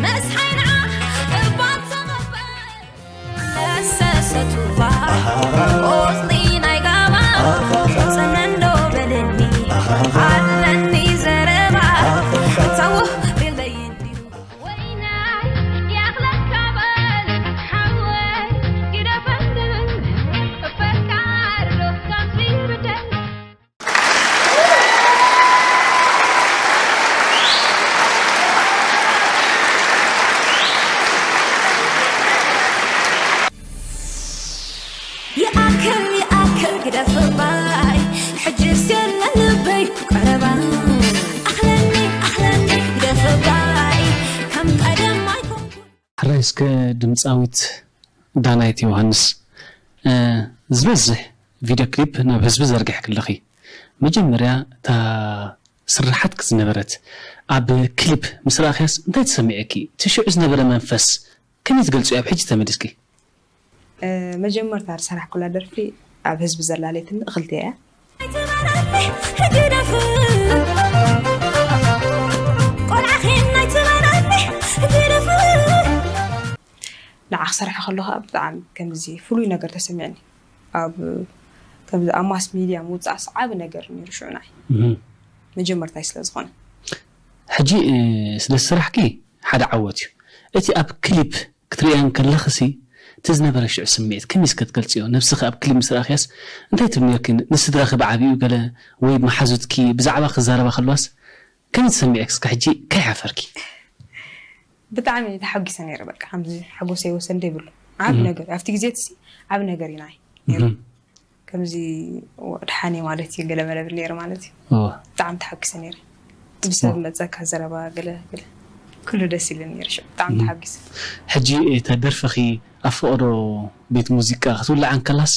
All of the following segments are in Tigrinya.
መስሓይና እባ ተቐበል። ለሰሰቱባ ቆጽሊ ናይ ጋማ ጽነንዶ በለኒ ኣለኒ ዘረባ ተው ኢለይ እንዲዩ። ወይናይ ይኣኽለካ በል ሓወይ ግደፈኒ ፈቃር ዶ ከምዚ ይብደል። ይኣክል ይኣክል ግደፍ እምባይ ሕጅስ የለን ልበይ ቀረባ ኣኽለኒ ኣኽለኒ ግደፍ እምባይ ከም ቀደም ኣይኮንኩ። ሕራይ እስከ ድምፃዊት ዳናይት ዮሃንስ ዝበዝሕ ቪድዮ ክሊፕ ናብ ህዝቢ ዘርጊሕኪ ኣለኺ። መጀመርያ እታ ስርሓትኪ ዝነበረት ኣብ ክሊፕ ምስ ረኣኽያስ እንታይ ተሰሚዐኪ? እቲ ሽዑ ዝነበረ መንፈስ ከመይ ትገልፅዮ? ኣብ ሕጂ ተመሊስኪ መጀመርታ ዝሰራሕኩላ ደርፊ ኣብ ህዝቢ ዘላለየትኒ እኽልቲ እያ። ኣይትበለኒ ግደፍ ቆልዓኺ ኣይትበለኒ ግደፍ ንዓ ክሰርሐ ከለኹ ብጣዕሚ ከምዚ ፍሉይ ነገር ተሰሚዕኒ። ኣብ ከምዚ ኣብ ማስ ሚድያ ምውፃእስ ዓቢ ነገር ነይሩ ሽዑ ንዓይ መጀመርታይ ስለ ዝኾነ። ሕጂ ስለ ስራሕኪ ሓደ ዓወት እዩ። እቲ ኣብ ክሊፕ ክትርእያ እንከለኽሲ እቲ ዝነበረ ሽዑ ስምዒት ከመይ እስከ ትገልፅዮ? ነብስኺ ኣብ ክሊፕ ምስ ረኣኽያስ እንታይ ትብሊ ነርኪ? ንስድራኺ ብዓብኡ ገለ ወይ መሓዙትኪ ብዛዕባ ክዛረባ ከለዋስ ከመይ ተሰሚዕኪ? እስከ ሕጂ ከይሓፈርኪ። ብጣዕሚ ተሓጒሰ ነይረ። በቃ ከምዚ ሓጎሰይ ወሰን ዘይብሉ ዓቢ ነገር ኣብቲ ግዜ እቲ ዓቢ ነገር እዩ ንዓይ ነይሩ። ከምዚ ድሓን ማለት እዩ ገለ መለብል ነይሩ ማለት እዩ። ብጣዕሚ ተሓጒሰ ነይረ። ብሰብ መፀካ ዘረባ ገለ ገለ ኩሉ ደስ ኢሉ ነይሩ። ሽዑ ብጣዕሚ ተሓጒሰ። ሕጂ እታ ደርፍኺ ኣብ ፈቐዶ ቤት ሙዚቃ ክትውላዕ እንከላስ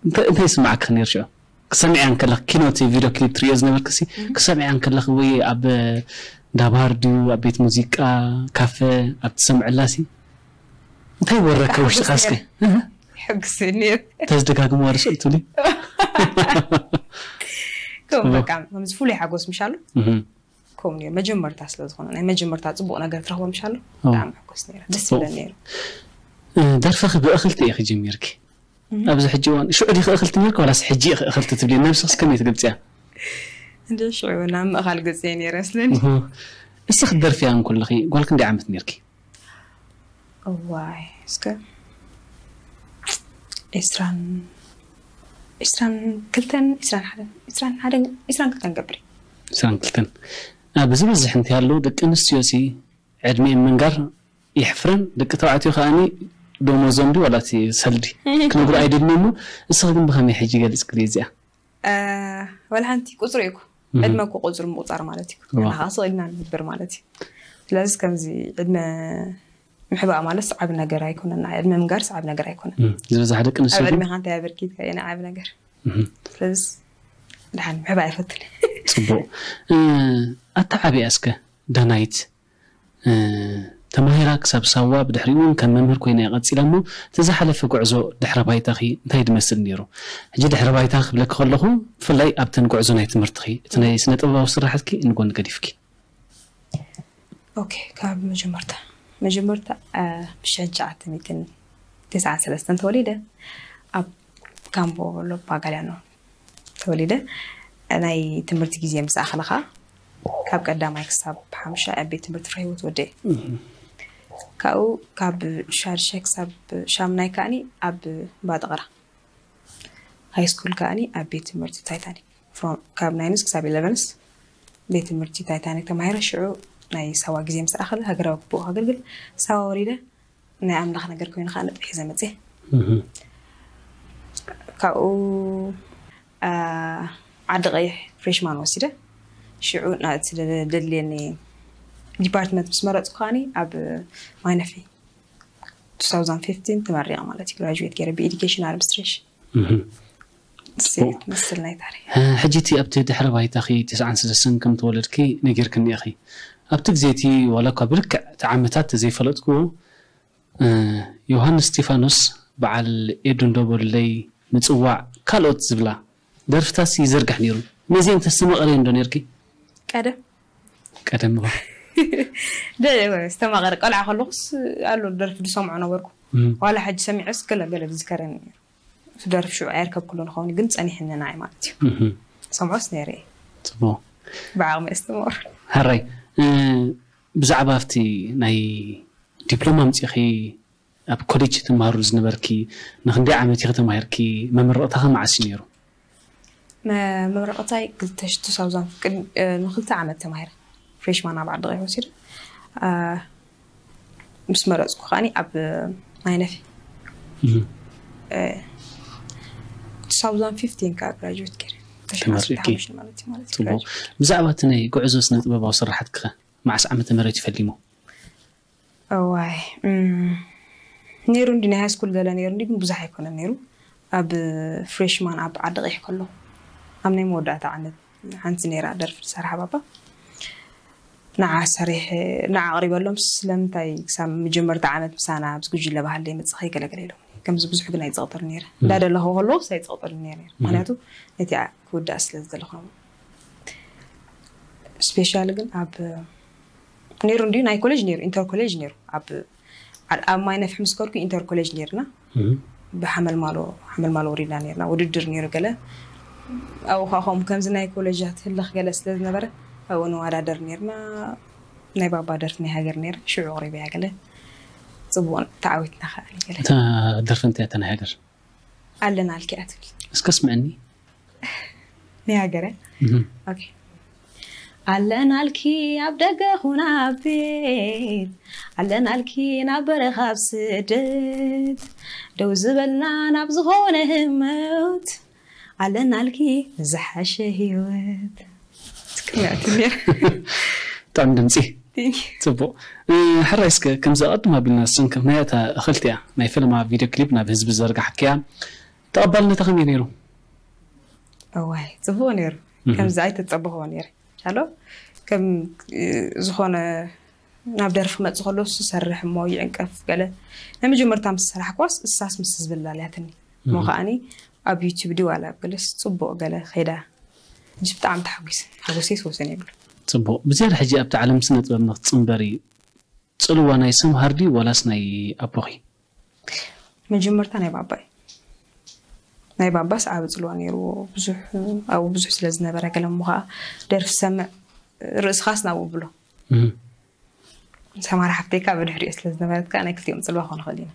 እንታይ እንታይ ይስማዓካ ነይሩ ሽዑ? ክሰምዕያ እንከለኺ ኪኖ እቲ ቪድዮ ክሊፕ ትርእዮ ዝነበርክሲ ክሰምዕያ እንከለኺ ወይ ኣብ እንዳ ባር ድዩ ኣብ ቤት ሙዚቃ ካፈ ኣብ ትሰምዕላሲ እንታይ ወረካ ውሽጥኻ እስከ? ሕጉስ ነይሩ። ተዝደጋግሞ ርስእል ትብሊ? ከም በቃ ከምዚ ፍሉይ ሓጎስ ምሻሉ ከምኡ ነይሩ። መጀመርታ ስለ ዝኾነ ናይ መጀመርታ ፅቡቕ ነገር ትረኽቦ ምሻሉ ብጣዕሚ ሕጉስ ነይረ። ደስ ይብለኒ ነይሩ። ደርፍኺ ብእኽልቲ ኢኺ ጀሚርኪ? ኣብዚ ሕጂ እዋን ሽዑ ዲኺ እኽልቲ ነርኪ ዋላስ ሕጂ ኢኺ እኽልቲ ትብሊ? ነብስኽስ ከመይ ትገልፅያ? እንደ ሽዑ ናብ ምእኻል ገፀ ነይረ ስለኒ። እስኺ ክትደርፍያ እንከለኺ ጓል ክንደይ ዓመት ነርኪ? እዋይ እስከ ዒስራን ዒስራን ክልተን ዒስራን ሓደን ዒስራን ሓደን ዒስራን ክልተን ገብሪ። ዒስራን ክልተን ብዝበዝሕ እንታይ ኣሎ ደቂ ኣንስትዮ ሲ ዕድሚኤን ምንጋር የሕፍረን። ደቂ ተባዕትዮ ከኣኒ ደሞዞም ድዩ ዋላ እቲ ሰልዲ ክነግሩ ኣይደልዩ እሞ እስኺ ግን ብኸመይ ሕጂ ገሊፅክልዮ እዚኣ? ወላ ሓንቲ ቁፅሪ እዩ እኮ ዕድመ እኮ ቁፅሪ ምቁፃር ማለት እዩ። ንኻ ስቕ ኢልና ንነብር ማለት እዩ። ስለዚ ከምዚ ዕድመ ምሕባእ ማለት ዓቢ ነገር ኣይኮነን። ዕድመ ምንጋር ዓቢ ነገር ኣይኮነን። ዝበዝሕ ደቂ ኣንስትዮ ዕድሜኻ እንታይ ኣበርኪትካ እዩ ዓቢ ነገር። ስለዚ ድሓን ምሕባእ ኣይፈትን። ፅቡቅ ኣተዓብያ እስከ ዳናይት ተማሂራ ክሳብ ሳዋ ብድሕሪኡ እውን ከም መምህር ኮይና እያ ቀፂላ እሞ እቲ ዝሓለፈ ጉዕዞ ድሕረ ባይታኺ እንታይ ድመስል ነይሩ? ሕጂ ድሕረ ባይታ ክብለኪ ከለኹ ብፍላይ ኣብተን ጉዕዞ ናይ ትምህርትኺ እቲ ናይ ስነ ጥበባዊ ስራሕትኪ ንጎኒ ገዲፍኪ። ኦኬ ካብ መጀመርታ መጀመርታ ብሽሕን ትሽዓተ ሚእትን ተስዓን ሰለስተን ተወሊደ ኣብ ካምቦ ሎፓ ጋሊያኖ ተወሊደ ናይ ትምህርቲ ግዜ ምስ ኣኸለ ኸዓ ካብ ቀዳማይ ክሳብ ሓምሻይ ኣብ ቤት ትምህርቲ ፍረ ህይወት ወደየ ካብኡ ካብ ሻድሻይ ክሳብ ሻምናይ ከዓኒ ኣብ ባጠቕራ ሃይ ስኩል ከዓኒ ኣብ ቤት ትምህርቲ ታይታኒክ ካብ ናይንስ ክሳብ ኢለቨንስ ቤት ትምህርቲ ታይታኒክ ተማሂረ ሽዑ ናይ ሳዋ ግዜ ምስ ኣኸለ ሃገራዊ ግቡእ ከገልግል ሳዋ ወሪደ ናይ ኣምላኽ ነገር ኮይኑ ከዓ ነጥቢ ሒዘ መፅየ ካብኡ ዓዲ ቀይሕ ፍሬሽማን ወሲደ ሽዑ ናቲ ደድልየኒ ዲፓርትመንት ምስ መረፅኩ ከዓኒ ኣብ ማይነፊ two thousand fifteen ተመሪቐ ማለት እዩ ግራጁዌት ገይረ ብኤዱኬሽን ኣድሚኒስትሬሽን ትመስል ናይ ታሪክ ሕጂ እቲ ኣብቲ ድሕረ ባይታኺ ተስዓን ሰለስተን ከም ተወለድኪ ነጊርክኒ ኢኺ ኣብቲ ግዜ እቲ ዋላ እኳ ብልክዕ እቲ ዓመታት ተዘይፈለጥክዎ ዮሃንስ እስጢፋኖስ በዓል ኤዱ እንዶ በሉለይ ምፅዋዕ ካልኦት ዝብላ ደርፍታትስ ይዝርጋሕ ነይሩ ነዚአን ተስተማቕርየን ዶ ነይርኪ ቀደም ቀደም እባ ደ ዝተማቐረ ቆልዓ ከለኹስ ኣሎ ደርፊ ዝሰምዖ ነበርኩ። ዋላ ሕጂ ሰሚዐስ ገለ ገለ ዝዝከረኒ እዩ። እቲ ደርፊ ሽዑ ኣይርከብኩሉን ኸውን ግን ጸኒሕኒ ንዓይ ማለት እዩ። ሰምዖስ ነይረ እየ። ጽቡቕ። ብዓቕሚ እየ ዝተማቐረ። ሕራይ፣ ብዛዕባ ኣብቲ ናይ ዲፕሎማ ኣምጺእኺ ኣብ ኮሌጅ ትመሃሩ ዝነበርኪ፣ ንክንደይ ዓመት ኢኺ ተማሂርኪ? መመረቕታኺ መዓስ እዩ ነይሩ? መመረቕታይ ክልተ ሺ two thousand ንክልተ ዓመት ተማሂረ። ፍሬሽማን ኣብ ዓዲ ቀይሕ ወሲደ። ምስ መረፅኩ ከዓኒ ኣብ ማይነፊ two thousand fifteen ከዓ ግራጁዌት ገይረ። ተመሪቂ። ማለት እዩ ማለት እዩ። ብዛዕባ እቲ ናይ ጉዕዞ ስነ ጥበባዊ ስራሓትኪ ከ መዓስ ዓመተ ምህረት ይፈሊሞ? እዋይ ነይሩ እንዲ ናይ ሃይስኩል ገለ ነይሩ እንዲ ግን ብዙሕ ኣይኮነን ነይሩ። ኣብ ፍሬሽማን ኣብ ዓዲ ቀይሕ ከለኹ ኣብ ናይ መወዳእታ ዓመት ሓንቲ ነይራ ደርፊ ዝሰርሓ ባባ ንዓ ሰሪሐ ንዓ ኣቕሪበሎም። ስለምንታይ ክሳብ መጀመርታ ዓመት ምሳና ኣብዚ ጉጅለ ባህሊ ዘይመፅእ ከይገለገለ ኢሎም። ከምዚ ብዙሕ ግን ኣይፀቕጥር ነይረ እንዳደለኹ ከለኹ ኣይፀቕጥር ነይረ። ምክንያቱ ነቲ ክውዳእ ስለ ዝደለኹ። ስፔሻሊ ግን ኣብ ነይሩ እንዲ ናይ ኮሌጅ ነይሩ ኢንተር ኮሌጅ ነይሩ ኣብ ኣብ ማይ ነፍሒ ምስ ከድኩ ኢንተር ኮሌጅ ነይርና። ብሓመልማሎ ሓመልማሎ ወሪድና ነይርና ውድድር ነይሩ ገለ ኣብኡ ከዓ ከምኡ ከምዚ ናይ ኮሌጃት ህልኽ ገለ ስለ ዝነበረ ኣብኡ ንወዳደር ነይርና። ናይ ባባ ደርፊ ናይ ሃገር ነይረ ሽዑ ኣቕሪበያ ገለ ጽቡቕ ተዓዊትና ከዓ ገለ። እታ ደርፊ እንታይ እያ እታ ናይ ሃገር? ኣለናልኪ እያ ትብል። እስከ ስምዕኒ። ናይ ሃገረ ኦኬ። ኣለናልኪ ኣብ ደገ ኹን ኣብ ቤት ኣለናልኪ ናብ በረኻ ኣብ ስደት ደው ዝበልና ናብ ዝኾነ ህሞት ኣለናልኪ ንዝሓሸ ህይወት። ትክምዕቲ ነይረ። ጥዑም ድምፂ። ጽቡቕ። ሕራይ እስከ ከምዚ ኣቐድም ኣቢልና ዝሰንከፍናያ እታ እኽልቲ እያ ናይ ፈለማ ቪድዮ ክሊፕ ናብ ህዝቢ ዘርጋሕክያ ተቐባልነታ ከመይ ነይሩ? እዋይ ጽቡቕ ነይሩ። ከምዚ ኣይተጸበኽዎ ነይረ። ቻሎ ከም ዝኾነ ናብ ደርፊ ክመጽእ ከሎ ዝሰርሕ እሞ ይዕንቀፍ ገለ ናይ መጀመርታ ምስ ሰራሕኳስ እሳስ ምስ ህዝቢ ኣላልያትኒ እሞ ከዓኒ ኣብ ዩቲብ ድዩ ዋላ ኣብ ገለስ ጽቡቕ ገለ ኸይዳ እንጂ ብጣዕሚ ተሓጒሰ። ሓጎሰይስ ወሰን የብሉ። ጽቡቕ። ብዝያዳ ሕጂ ኣብቲ ዓለም ስነ ጥበብ ንክትጽንበሪ ጽልዋ ናይ ሰምሃር ድዩ ዋላስ ናይ ኣቦኺ? መጀመርታ ናይ ባባ እዩ። ናይ ባባስ ዓቢ ጽልዋ ነይርዎ። ብዙሕ ኣብኡ ብዙሕ ስለ ዝነበረ ገለ እሞ ከዓ ደርፊ ሰምዕ ርእስኻስ ናብኡ ብሎ። ሰማር ሓፍተይ ከዓ ብድሕሪኡ ስለ ዝነበረት ከዓ ናይ ክልቲኦም ጽልዋ ክኾን ይኽእል ኢና።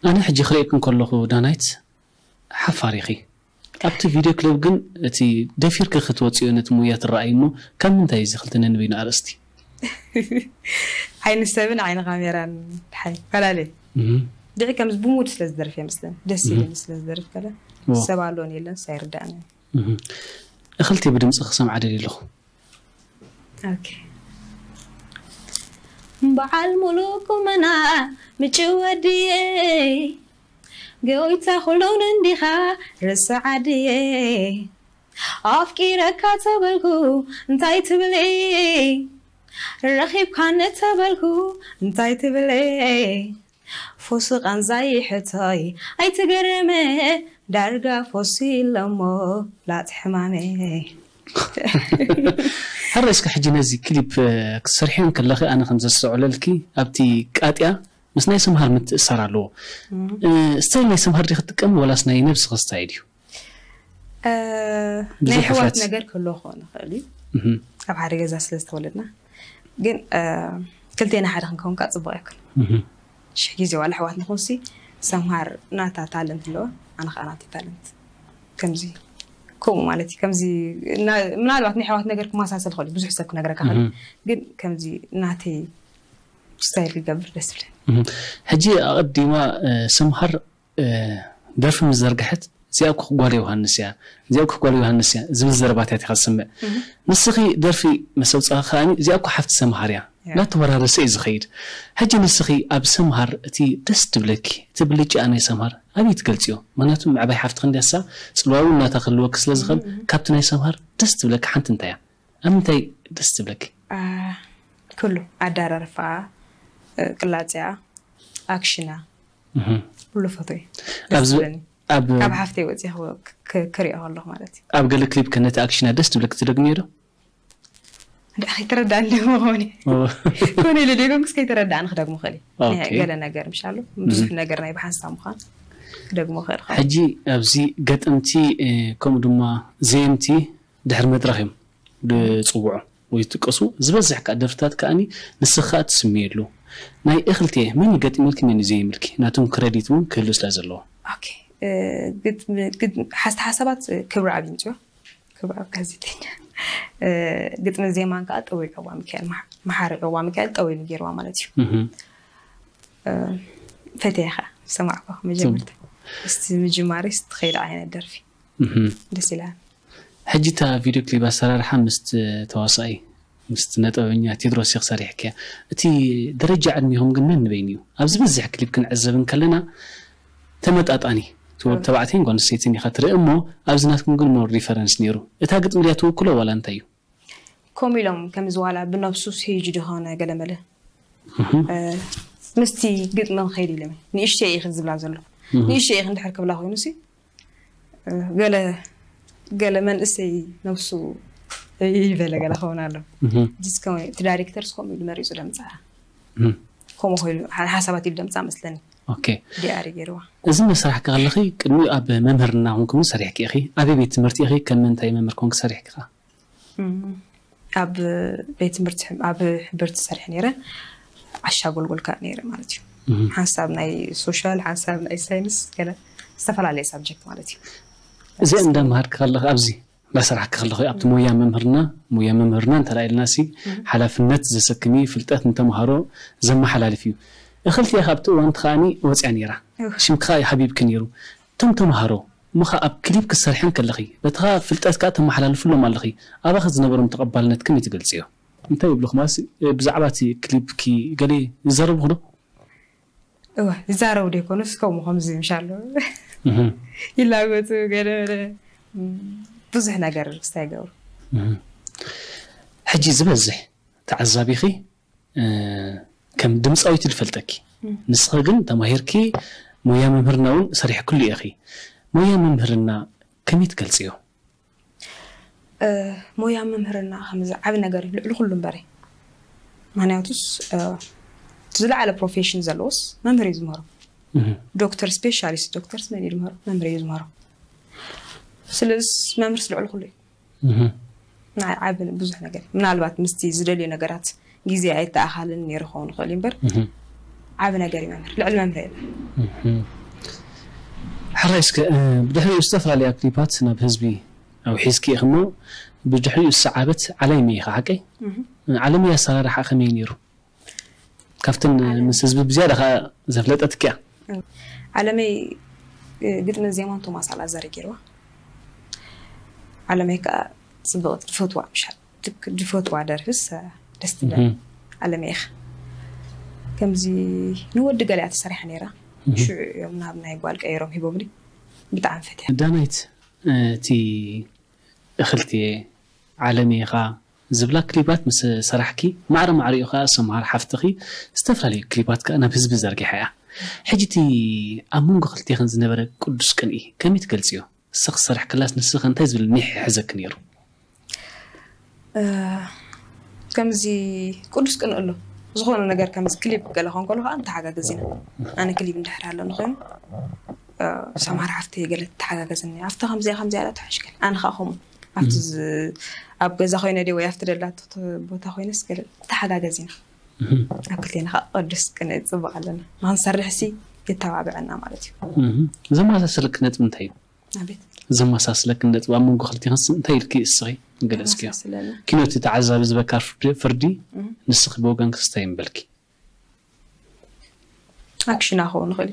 ኣነ ሕጂ ክርእየክን ከለኹ ዳናይት ሓፋር ኢኺ። ኣብቲ ቪድዮ ክሊፕ ግን እቲ ደፊርኪ ክትወፅዮ ነቲ ሙያ ትረኣይ እሞ ካብ ምንታይ እዚ ክልተ ነንበይኑ ኣርእስቲ? ዓይኒ ሰብን ዓይኒ ካሜራን ሓይ ፈላለ ድዒ ከምዚ ብሙድ ስለ ዝደርፍ የመስለን ደስ ኢሉኒ ስለ ዝደርፍ ከለ ሰብ ኣሎን የለን ሳይርዳእኒ። እኽልቲ ብድምፂ ክሰምዓ ደልየ ኣለኹ። በዓል ሙሉእ ቁመና ምጭው ወድየ ጎይታ ኩሉን እንዲኻ ርስዓ ድየ ኣፍቂረካ ተበልኩ እንታይ ትብል ረኺብካኒ ተበልኩ እንታይ ትብል ፎሲ ቃንዛይ ሕቶይ ኣይትገረመ ዳርጋ ፎሲ ኢሎሞ ላጥ ሕማመ። ሕራይ እስከ ሕጂ ነዚ ክሊፕ ክትሰርሕዮ ከለኺ ኣነ ከም ዘስተውዕለልኪ ኣብቲ ቃጥያ ምስ ናይ ሰምሃር ምትእሳር ኣለዎ። ስታይል ናይ ሰምሃር ዲ ክትጥቀም ወላስ ናይ ነብስኺ ስታይል እዩ? ናይ ሕዋት ነገር ክህልዎ ክኾን ይኽእል እዩ ኣብ ሓደ ገዛ ስለ ዝተወለድና ግን ክልቴና ሓደ ክንከውን ከዓ ፅቡቅ ኣይኮን። ሽሕ ግዜ ዋላ ኣሕዋት ንኹንሲ ሰምሃር ናታ ታለንት ኣለዋ ኣነ ከዓ ናተይ ታለንት ከምዚ ከምኡ ማለት እዩ ከምዚ ምናልባት ናይ ኣሕዋት ነገር ክመሳሰል ክእል ብዙሕ ሰብ ክነግረካ ክእል ግን ከምዚ ናተይ ስታይል ክገብር ደስ ይብለኒ። ሕጂ ኣቐዲማ ሰምሃር ደርፊ ምስ ዘርግሐት እዚኣ እኮ ጓል ዮሃንስ እያ እዚኣ እኮ ጓል ዮሃንስ እያ ዝብል ዘረባታት ኢኻ ዝሰምዕ ንስኺ ደርፊ መሰውፃኺ ከዓኒ እዚኣ እኮ ሓፍቲ ሰምሃር እያ እናተወራረሰ እዩ ዝኸይድ ሕጂ ንስኺ ኣብ ሰምሃር እቲ ደስ ትብለኪ እቲ ብልጭኣ ናይ ሰምሃር ኣበይ ትገልፅዮ ምክንያቱ ምዕባይ ሓፍትኺ እንዲያሳ ፅልዋዊ እናታ ክህልወኪ ስለ ዝኽእል ካብቲ ናይ ሰምሃር ደስ ትብለኪ ሓንቲ እንታይ እያ ኣብ ምንታይ ደስ ትብለኪ ኩሉ ኣዳራርፋ ቅላፅያ ኣክሽና ኩሉ ፈትወ ካብ ሓፍተይ ወፂ ክሪኦ ከለኹ ማለት እዩ ኣብ ገለ ክሊፕ ከ ነቲ ኣክሽና ደስ ትብለኪ ትደግምዮ ዶ እንዳ ከይተረዳእኒ ደግሞ ኾነ ኦ፣ ኮነ ኢለ ደገምኩስ ከይተረዳእኒ ክደግሞ ክእል እየ። ኦኬ። ገለ ነገር ምሻሉ ብዙሕ ነገር ናይ ብሓንሳብ ምዃን ክደግሞ ክእል ኸ ሕጂ ኣብዚ ገጠምቲ እ፣ ከምኡ ድማ ዘየምቲ ድሕሪ መድረኽ እዮም ዝፅውዑ ወይ ዝጥቀሱ። ዝበዝሕ ከዓ ደርፍታት ከዓኒ ንስኻ ትስምየሉ ናይ እኽልቲ መን ይገጥመልኪ መን እዩ ዘየምልኪ ናቶም ክረዲት እውን ክህሉ ስለ ዘለዎ። ኦኬ፣ እ፣ ግጥሚ- ግጥሚ- ሓስተ ሓሳባት ክብሪ ዓብ ይምፅዮ። ክብሪ ዓብ ጋዜጠኛ፣ እ፣ ግጥሚ ዜማን ከዓ ጠዊል ዕዋ ሚካኤል መሓ- መሓሪ ዕዋ ሚካኤል ጠዊሉ ገይርዋ ማለት እዩ። እህም። እ፣ ፈትያ ከዓ ሰማዕኳ መጀመርታ እስቲ ምጅማሪ ትኸይድ ዓይነት ደርፊ እህም። ደስ ይላል። ሕጂ እታ ቪድዮ ክሊፕ ኣሰራርሓ ምስቲ ተዋሳኢ ምስቲ ነጠበኛ ቴድሮስ ኢኺ ሰሪሕክያ። እቲ ደረጃ ዕድሚኹም ግን ነንበይኑ እዩ። ኣብዚ በዝሕ ክሊፕ ክንዕዘብ እንከለና ተመጣጣኒ እቲ ወዲ ተባዕተይን ጓል ኣንስተይትን ኢኻ ትርኢ እሞ ኣብዚ ናትኩም ግን ሞር ዲፈረንስ ነይሩ። እታ ግጥሚ ድያ ትውክሎ ዋላ እንታይ እዩ? ከምኡ ኢሎም ከምዚ ዋላ ብነብሱ ስቴጅ ዝኾነ ገለመለ ምስቲ ግጥሚ ንኸይድ ኢሎም ንእሽተይ ኢኺ ዝብላ ዘሎ ንእሽተይ ኢኺ እንድሕር ክብላ ኮይኑ ሲ ገለ ገለ መንእሰይ ነብሱ ይበለ ገለ ክኸውን ኣሎ እቲ ዳይሬክተርስ ከምኡ ኢሉ መሪፁ ደምፅኣ ከምኡ ኮይኑ ሓሳባት ኢሉ ደምፅኣ መስለኒ ኦኬ ዲኣሪ ገይርዋ እዚ መሰራሕ ከለኺ ቅድሚኡ ኣብ መምህርና ኮንኩም ሰሪሕኪ ኢኺ ኣበይ ቤት ትምህርቲ ኢኺ ከም ምንታይ መምህር ኮንክ ሰሪሕኪ ኸ ኣብ ቤት ትምህርቲ ኣብ ሕብርቲ ሰሪሐ ነይረ ዓሻ ጎልጎል ከዓ ነይረ ማለት እዩ ሓንሳብ ናይ ሶሻል ሓንሳብ ናይ ሳይንስ ገለ ዝተፈላለየ ሳብጀክት ማለት እዩ እዚ እንዳምሃርክ ከለኺ ኣብዚ እንዳሰራሕክ ከለኺ ኣብቲ ሞያ መምህርና ሞያ መምህርና እንተ ኢልና ሲ ሓላፍነት ዘሰክሚ ፍልጠት ንተምሃሮ ዘመሓላልፍ እዩ እኽልቲ ኢኻ ኣብቲ እዋንቲ ከዓኒ ወፅያ ነይራ ሽምካ ሓቢብክ ነይሩ እቶም ተምሃሮ እሞ ኸዓ ኣብ ክሊፕ ክትሰርሐን ከለኺ በቲ ኸዓ ፍልጠት ከዓ ተመሓላልፍሎም ኣለኺ ኣባኺ ዝነበሮም ተቐባልነት ከመይ ትገልፅዮ? እንታይ ይብሉኹ ማለት ብዛዕባ እቲ ክሊፕኪ ገለ ይዛረቡኹ ዶ? እወ ይዛረቡ ዶ ይኮኑስ ከምኡ ከምዚ ምሻሎ ይላገፁ ገለ ብዙሕ ነገር ክስታይ ይገብሩ ሕጂ ዝበዝሕ ተዓዛቢኺ ከም ድምፃዊት ዝፈልጠኪ ንስኺ ግን ተማሂርኪ ሞያ መምህርና እውን ሰሪሕክሉ ኢኺ ሞያ መምህርና ከመይ ትገልፅዮ ሞያ መምህርና ከምዚ ዓብ ነገር እዩ ልዕሊ ኩሉ እምበረ ምክንያቱስ ዝለዓለ ፕሮፌሽን ዘለዎስ መምህር እዩ ዝምህሮ ዶክተር ስፔሻሊስት ዶክተርስ መን እዩ ዝምህሮ መምህር እዩ ዝምህሮ ስለዚ መምህርስ ልዕሊ ኩሉ እዩ ናይ ዓቢ ብዙሕ ነገር እዩ ምናልባት ምስቲ ዝደልዮ ነገራት ግዜ ኣይተኣኻልን ነይሩ ክኸውን ይኽእል እዩ እምበር ዓቢ ነገር እዩ መምህር ልዕሊ መምህር የለን ሕራይ እስከ ብድሕሪኡ ዝተፈላለያ ክሊፓት ናብ ህዝቢ ኣውሒዝኪ ኢኺ እሞ ብድሕሪኡ ዝሰዓበት ዓለመይ ኢኻ ሓቀይ ዓለመይ ኣሰራርሓ ከመይ ነይሩ ካብተን ምስ ህዝቢ ብዝያዳ ከዓ ዘፍለጠትኪያ ዓለመይ ግጥምን ዜማን ቶማስ ኣላዛር ገይርዋ ዓለመይ ከዓ ፅብቕቲ ዝፈትዋ ምሻል ዝፈትዋ ደርፍስ ደስ ትብለኒ ኣለመ ኢኻ ከምዚ ንወዲ ገሊኣ ተሰሪሓ ነይራ ሽዑ እዮም ናብ ናይ ጓል ቀይሮም ሂቦምኒ ብጣዕሚ ፈትያ ዳናይት እቲ እኽልትየ ዓለመ ኢኻ ዝብላ ክሊፓት ምስ ሰራሕኪ ማዕረ ማዕሪኡ ከዓ ሰምሃር ሓፍትኺ ዝተፈላለዩ ክሊፓት ከዓ ናብ ህዝቢ ዘርጊሓ እያ ሕጂ እቲ ኣብ መንጎ ክልቴኽን ዝነበረ ቅዱስ ቅንኢ ከመይ ትገልፅዮ ንስኺ ዝሰራሕክላስ ንስኺ እንታይ ዝብል ኒሕ ይሕዘኪ ነይሩ ከምዚ ቅዱስ ቅንእ ኣሎ ዝኾነ ነገር ከምዚ ክሊፕ ገለ ከንከሎ ከዓ እንተሓጋገዝ ኢና ኣነ ክሊፕ እንድሕር ኣለኒ ኮይኑ ሰምሃር ሓፍተይ ገለ ትተሓጋገዝኒ ኣብቲ ከምዚኣ ከምዚኣ ላ ትሕሽክል ኣነ ከዓ ከምኡ ኣብቲ ኣብ ገዛ ኮይነ ደ ወይ ኣብቲ ደላቶ ቦታ ኮይነስ ገለ ተሓጋገዝ ኢና ኣብ ክልቴና ከዓ ቅዱስ ቅንእ ፅቡቅ ኣለና ንክንሰርሕ ሲ የተባብዐና ማለት እዩ ዘመሳሰለኪ ነጥቢ እንታይ እዩ ኣቤት ዘመሳስለኪ ነጥቢ ኣብ መንጎ ክልቲኽንስ እንታይ ኢልኪ እስኺ ገለፅክዮ ስለና ኪኖ እቲ ተዓዛቢ ዝበካ ፍርዲ ንስኺ ብወገንክስ እንታይ ምበልኪ ኣክሽና ክኸውን ንኽእል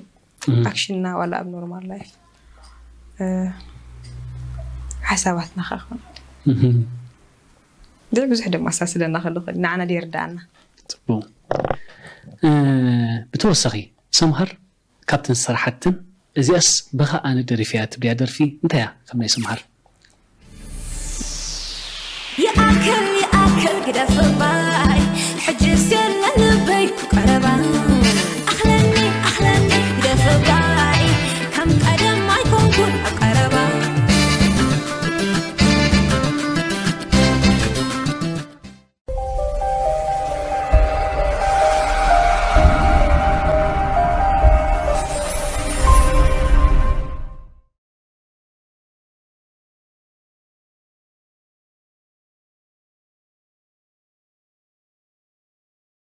እዩ ኣክሽንና ዋላ ኣብ ኖርማል ላይፍ ሓሳባትና ከ ክኾን ብዙሕ ደማሳስለና ከሎ ንዓና ደይርዳኣና ፅቡቅ ብተወሳኺ ሰምሃር ካብተን ዝሰራሓተን እዚኣስ በኻ ኣነ ደሪፈያ ትብልያ ደርፊ እንታያ ከም ናይ ሰምሃር ይኣክል ይኣክል ግደፍ እባይ ሕጂ